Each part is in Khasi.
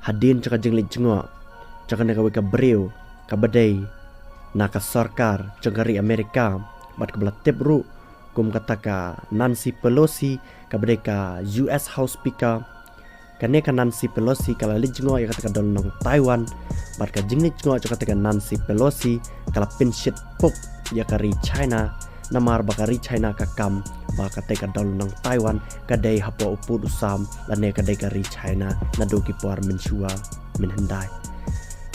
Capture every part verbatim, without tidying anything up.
Hadien jong ka jingleit jngoh jong kane kawei ka briew kaba dei na ka sorkar jong ka ri Amerika, bad kaba la tip ruh kum kata ka Nancy Pelosi, kaba dei ka U S House Speaker. Kane ka Nancy Pelosi ka la leit jngoh ïa kata ka dewlynnong Taiwan, bad ka jingleit jngoh jong kata ka Nancy Pelosi ka la pynshit puk ïa ka ri China, namar ba ka ri China ka kam ba kata ka dewlynnong Taiwan ka dei hapoh u pud u sam lane ka dei ka ri China naduh ki por mynshuwa mynhyndai.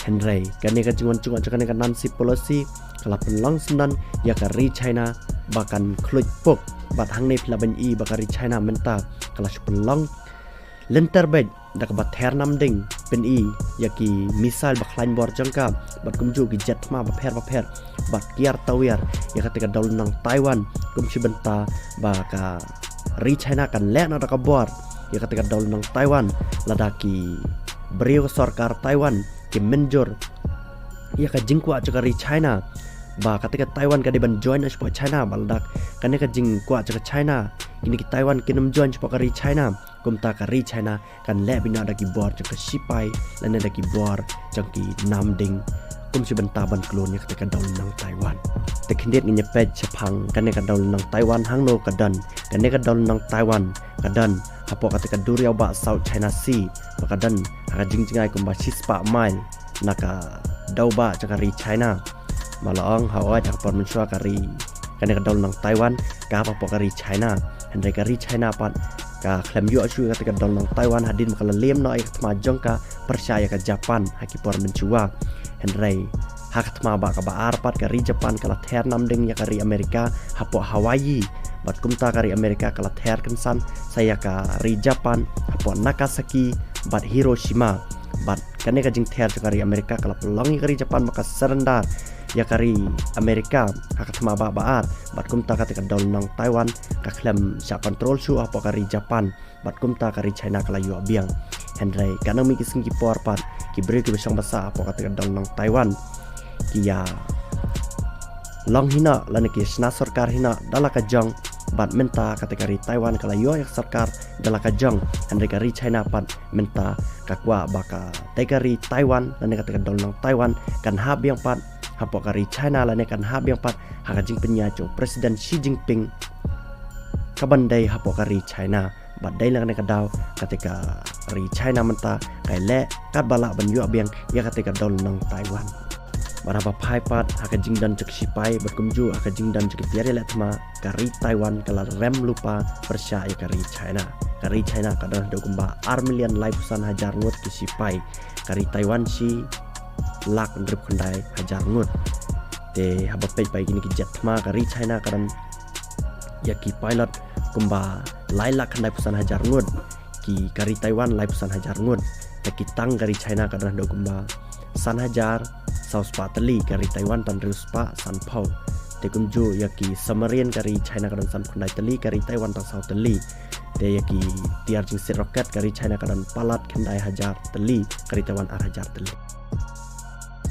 Hynrei kane ka jingwan jngoh jong kane ka Nancy Pelosi ka la pynlong syndon ïa ka ri China ba kan khluit puk, bad hangne phi lah ban i ba ka ri China mynta ka la shu pynlong lynter beit da kaba ther nam ding, pyni ïa ki missile ba khlaiñ bor jong ka, bad kumjuh ki jet thma bapher bapher, bad kiar tawiar ïa kata ka dewlynnong Taiwan, kum shi bynta ba ka ri China kan leh noh da ka bor ïa kata ka dewlynnong Taiwan, lada ki briew ka sorkar Taiwan kim mynjur ïa ka jingkwah jong ka ri China ba kata ka Taiwan ka dei ban join shapoh China, ba lada kane ka jingkwah jong ka China, kine ki Taiwan kin ym join shapoh ka ri China, kumta ka ri China kan leh beit noh da ki bor jong ka shipai lane da ki bor jong ki nam ding, kum shi bynta ban klun ïa kata ka dewlynnong Taiwan. Te khyndiat ngin ïa peit shaphang kane ka dewlynnong Taiwan hangno ka don. Kane ka dewlynnong Taiwan ka don hapoh kata ka duriaw bah South China Sea, ba ka don ha ka jingjngai kumba shispah mile na ka dewbah jong ka ri China. Ba la ong hawai ha ka por mynshuwa ka ri, kane ka dewlynnong Taiwan ka hap hapoh ka ri China. Hynrei ka ri China pat ka khlem ïoh shuh ïa kata ka dewlynnong Taiwan hadien ba ka la lem noh ïa ka thma jong ka pyrshah ïa ka Japan ha ki por mynshuwa. Hynrei ha ka thma bah kaba ar pat ka ri Japan ka la ther nam ding ïa ka ri Amerika hapoh Hawaii, bad kumta ka ri Amerika ka la ther kynsan sa ïa ka ri Japan hapoh Nagasaki bad Hiroshima. Bad kane ka jingther jong ka ri Amerika ka la pynlong ïa ka ri Japan ba ka surrender ïa ka ri Amerika ha ka thma bah ba ar, bad kumta kata ka dewlynnong Taiwan ka khlem shah control shuh hapoh ka ri Japan, bad kumta ka ri China ka la ïoh biang. Hynrei katno mih ki sngi ki por pat ki briew kiba shong basa hapoh kata ka dewlynnong Taiwan ki ïa long hi noh lane ki ïa shna sorkar hi noh da la ka jong, bad mynta kata ka ri Taiwan ka la ïoh ïa ka sorkar da la ka jong. Hynrei ka ri China pat mynta ka kwah ba kata ka ri Taiwan lane kata ka dewlynnong Taiwan kan hap biang pat hapoh ka ri China lane kan hap biang pat ha ka jingpynïaid jong u President Xi Jinping kaban dei hapoh ka ri China. Bad dei na kane ka daw kata ka ri China mynta ka ïaleh katba lah ban ïoh biang ïa kata ka dewlynnong Taiwan. Bad haba phai pat ha ka jingdon jong ki shipai bad kumjuh ha ka jingdon jong ki tiar ïaleh thma, ka ri Taiwan ka la rem lypa pyrshah ïa ka ri China. Ka ri China ka don haduh kumba ar million laiphew san hajar ngut ki shipai, ka ri Taiwan shi lak hynriewphew khyndai hajar ngut. Te haba peit pat ïa kine ki jet thma ka ri China ka don ïa ki pilot kumba lai lak khyndaiphew san hajar ngut, ki ka ri Taiwan laiphew san hajar ngut. Te ki tank ka ri China ka don haduh kumba san hajar saw spah tylli, ka ri Taiwan tang hynriew spah sanphew. Te kumjuh ïa ki submarine ka ri China ka don sanphew khyndai tylli, ka ri Taiwan tang saw tylli. Te ïa ki tiar jingsiet rocket ka ri China ka don palat khyndai hajar tylli, ka ri Taiwan ar hajar tylli.